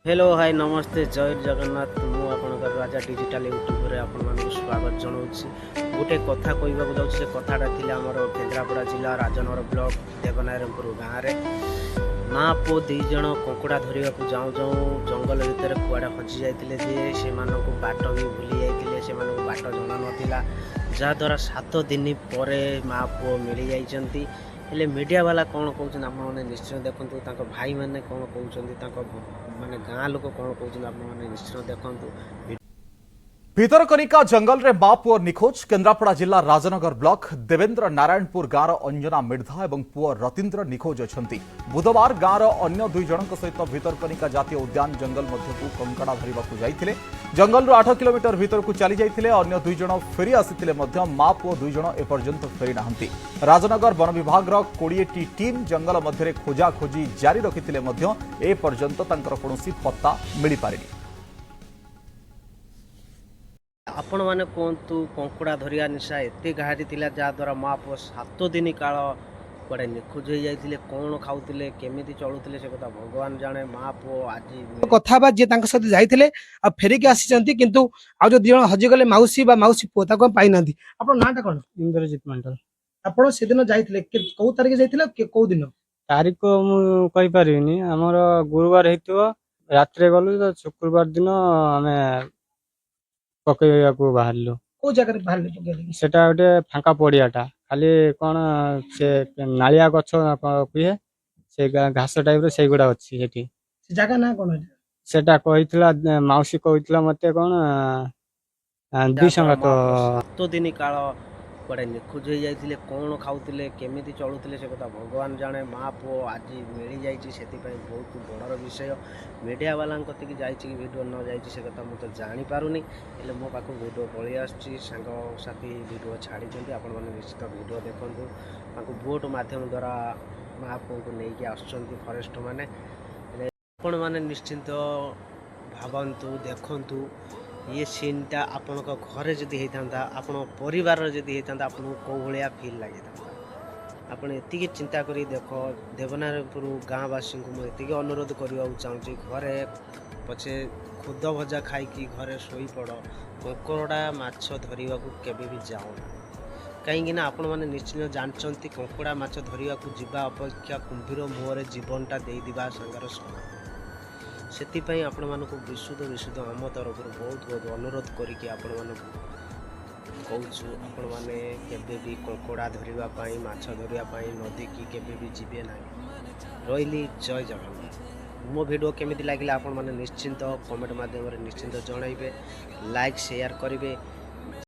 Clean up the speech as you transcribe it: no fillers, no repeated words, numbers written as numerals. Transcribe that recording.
Hello, high, ନମସ୍ତେ, ଜୟ ଜଗନ୍ନାଥ। ମୁଁ ଆପଣଙ୍କର ରାଜା digital ୟୁଟ୍ୟୁବରେ ଆପଣମାନଙ୍କୁ ସ୍ୱାଗତ ଜଣାଉଛି। ଗୋଟେ କଥା କହିବାକୁ ଯାଉଛି। ସେ କଥାଟା ଥିଲା ଆମର କେନ୍ଦ୍ରାପଡ଼ା ଜିଲ୍ଲା ରାଜନଗର ବ୍ଲକ ଦେବନାରାୟଣପୁର ଗାଁରେ ମା ପୁଅ ଦୁଇ ଜଣ କଙ୍କଡ଼ା ଧରିବାକୁ ଯାଉଁ ଯାଉଁ ଜଙ୍ଗଲ ଭିତରେ କୁଆଡ଼େ ହଜି ଯାଇଥିଲେ ଯେ ସେମାନଙ୍କୁ ବାଟ ବି ଭୁଲି ଯାଇଥିଲେ, ସେମାନଙ୍କୁ ବାଟ ଜଣା ନଥିଲା, ଯାହାଦ୍ୱାରା 7 ଦିନ ପରେ ମା ପୁଅ ମିଳିଯାଇଛନ୍ତି। ହେଲେ ମିଡ଼ିଆ ବାଲା କ'ଣ କହୁଛନ୍ତି, ଆପଣମାନେ ନିଶ୍ଚୟ ଦେଖନ୍ତୁ। ତାଙ୍କ ଭାଇମାନେ କ'ଣ କହୁଛନ୍ତି, ତାଙ୍କ ମାନେ ଗାଁ ଲୋକ କ'ଣ କହୁଛନ୍ତି, ଆପଣମାନେ ନିଶ୍ଚୟ ଦେଖନ୍ତୁ। ଭିତରକନିକା ଜଙ୍ଗଲରେ ମା ପୁଅ ନିଖୋଜ। କେନ୍ଦ୍ରାପଡ଼ା ଜିଲ୍ଲା ରାଜନଗର ବ୍ଲକ ଦେବେନ୍ଦ୍ର ନାରାୟଣପୁର ଗାଁର ଅଞ୍ଜନା ମିର୍ଦ୍ଧା ଏବଂ ପୁଅ ରତୀନ୍ଦ୍ର ନିଖୋଜ ଅଛନ୍ତି। ବୁଧବାର ଗାଁର ଅନ୍ୟ 2 ଜଣଙ୍କ ସହିତ ଭିତରକନିକା ଜାତୀୟ ଉଦ୍ୟାନ ଜଙ୍ଗଲ ମଧ୍ୟକୁ କଙ୍କଡ଼ା ଧରିବାକୁ ଯାଇଥିଲେ। ଜଙ୍ଗଲରୁ 8 କିଲୋମିଟର ଭିତରକୁ ଚାଲି ଯାଇଥିଲେ। ଅନ୍ୟ 2 ଜଣ ଫେରି ଆସିଥିଲେ ମଧ୍ୟ ମା ପୁଅ 2 ଜଣ ଏପର୍ଯ୍ୟନ୍ତ ଫେରି ନାହାନ୍ତି। ରାଜନଗର ବନ ବିଭାଗର 20ଟି ଟିମ୍ ଜଙ୍ଗଲ ମଧ୍ୟରେ ଖୋଜାଖୋଜି ଜାରି ରଖିଥିଲେ ମଧ୍ୟ ଏପର୍ଯ୍ୟନ୍ତ ତାଙ୍କର କୌଣସି ପତ୍ତା ମିଳିପାରିନି। ଆପଣମାନେ କୁହନ୍ତୁ, କଙ୍କଡ଼ା ଧରିବା ନିଶା ଏତେ ଗାହାରି ଥିଲା, ଯାହାଦ୍ୱାରା ମା ପୁଅ 7 ଦିନ କାଳ କୁଆଡ଼େ ନିଖୋଜ ହେଇଯାଇଥିଲେ? କ'ଣ ଖାଉଥିଲେ, କେମିତି ଚଳୁଥିଲେ, ସେ କଥା ଭଗବାନ ଜାଣେ। ମା ପୁଅ ଆଜି କଥା ହେବା ଯିଏ ତାଙ୍କ ସହିତ ଯାଇଥିଲେ ଆଉ ଫେରିକି ଆସିଛନ୍ତି, କିନ୍ତୁ ଆଉ ଯୋଉ 2 ଜଣ ହଜିଗଲେ, ମାଉସୀ ବା ମାଉସୀ ପୁଅ, ତାକୁ ଆମେ ପାଇନାହାନ୍ତି। ଆପଣଙ୍କ ନାଁଟା କଣ? ଇନ୍ଦ୍ରଜିତ ମଣ୍ଡଳ। ଆପଣ ସେଦିନ ଯାଇଥିଲେ, କୋଉ ତାରିଖ ଯାଇଥିଲେ ଆଉ କୋଉ ଦିନ? ତାରିଖ ମୁଁ କହିପାରିବିନି। ଆମର ଗୁରୁବାର ହେଇଥିବ, ରାତିରେ ଗଲୁ ତ ଶୁକ୍ରବାର ଦିନ ଆମେ ପକେଇବାକୁ ବାହାରିଲୁ। କୋଉ ଜାଗାରେ ବାହାରିଲେ ପକେଇଲେ? ସେଟା ଗୋଟେ ଫାଙ୍କା ପଡିଆଟା, ଖାଲି କଣ ସେ ନାଳିଆ ଗଛ କୁହେ, ସେ ଘାସ ଟାଇପ ର ସେଇଗୁଡା ଅଛି ସେଠି। ସେ ଜାଗା ନାଁ କଣ ଏଇଟା? ସେଟା କହିଥିଲା, ମାଉସୀ କହିଥିଲା ମତେ କଣ ଦୁଇ ଯାହାଦ୍ୱାରା ସଙ୍ଗାତ। ମା ପୁଅ 7 ଦିନ କାଳ କୁଆଡ଼େ ନିଖୋଜ ହେଇଯାଇଥିଲେ। କ'ଣ ଖାଉଥିଲେ, କେମିତି ଚଳୁଥିଲେ, ସେ କଥା ଭଗବାନ ଜାଣେ। ମା ପୁଅ ଆଜି ମିଳିଯାଇଛି, ସେଥିପାଇଁ ବହୁତ ବଡ଼ର ବିଷୟ। ମିଡ଼ିଆ ବାଲାଙ୍କ କତିକି ଯାଇଛି କି ଭିଡ଼ିଓ ନ ଯାଇଛି, ସେ କଥା ମୁଁ ତ ଜାଣିପାରୁନି। ହେଲେ ମୋ ପାଖକୁ ଭିଡ଼ିଓ ପଳେଇ ଆସୁଛି, ସାଙ୍ଗସାଥି ଭିଡ଼ିଓ ଛାଡ଼ିଛନ୍ତି। ଆପଣମାନେ ନିଶ୍ଚିତ ଭିଡ଼ିଓ ଦେଖନ୍ତୁ। ତାଙ୍କୁ ବୋଟ୍ ମାଧ୍ୟମ ଦ୍ୱାରା ମା ପୁଅଙ୍କୁ ନେଇକି ଆସୁଛନ୍ତି ଫରେଷ୍ଟ ମାନେ। ହେଲେ ଆପଣମାନେ ନିଶ୍ଚିନ୍ତ ଭାବନ୍ତୁ, ଦେଖନ୍ତୁ, ଇଏ ସିନ୍ଟା ଆପଣଙ୍କ ଘରେ ଯଦି ହେଇଥାନ୍ତା, ଆପଣଙ୍କ ପରିବାରର ଯଦି ହେଇଥାନ୍ତା, ଆପଣଙ୍କୁ କେଉଁ ଭଳିଆ ଫିଲ୍ ଲାଗିଥାନ୍ତା? ଆପଣ ଏତିକି ଚିନ୍ତା କରି ଦେଖ। ଦେବନାରାୟଣପୁର ଗାଁବାସୀଙ୍କୁ ମୁଁ ଏତିକି ଅନୁରୋଧ କରିବାକୁ ଚାହୁଁଛି, ଘରେ ପଛେ ଖୁଦ ଭଜା ଖାଇକି ଘରେ ଶୋଇପଡ଼, କଙ୍କଡ଼ା ମାଛ ଧରିବାକୁ କେବେ ବି ଯାଅନା। କାହିଁକି ନା ଆପଣମାନେ ନିଶ୍ଚିତ ଜାଣିଛନ୍ତି, କଙ୍କଡ଼ା ମାଛ ଧରିବାକୁ ଯିବା ଅପେକ୍ଷା କୁମ୍ଭୀର ମୁହଁରେ ଜୀବନଟା ଦେଇଦେବା ସାଙ୍ଗର ସମାନ। ସେଥିପାଇଁ ଆପଣମାନଙ୍କୁ ବିଶୁଦ୍ଧ ବିଶୁଦ୍ଧ ଆମ ତରଫରୁ ବହୁତ ବହୁତ ଅନୁରୋଧ କରିକି ଆପଣମାନଙ୍କୁ କହୁଛୁ, ଆପଣମାନେ କେବେ ବି କଙ୍କଡ଼ା ଧରିବା ପାଇଁ, ମାଛ ଧରିବା ପାଇଁ ନଦୀକି କେବେ ବି ଯିବେ ନାହିଁ। ରହିଲି, ଜୟ ଜଗନ୍ନାଥ। ମୋ ଭିଡ଼ିଓ କେମିତି ଲାଗିଲା, ଆପଣମାନେ ନିଶ୍ଚିନ୍ତ କମେଣ୍ଟ ମାଧ୍ୟମରେ ନିଶ୍ଚିନ୍ତ ଜଣାଇବେ, ଲାଇକ୍ ସେୟାର କରିବେ।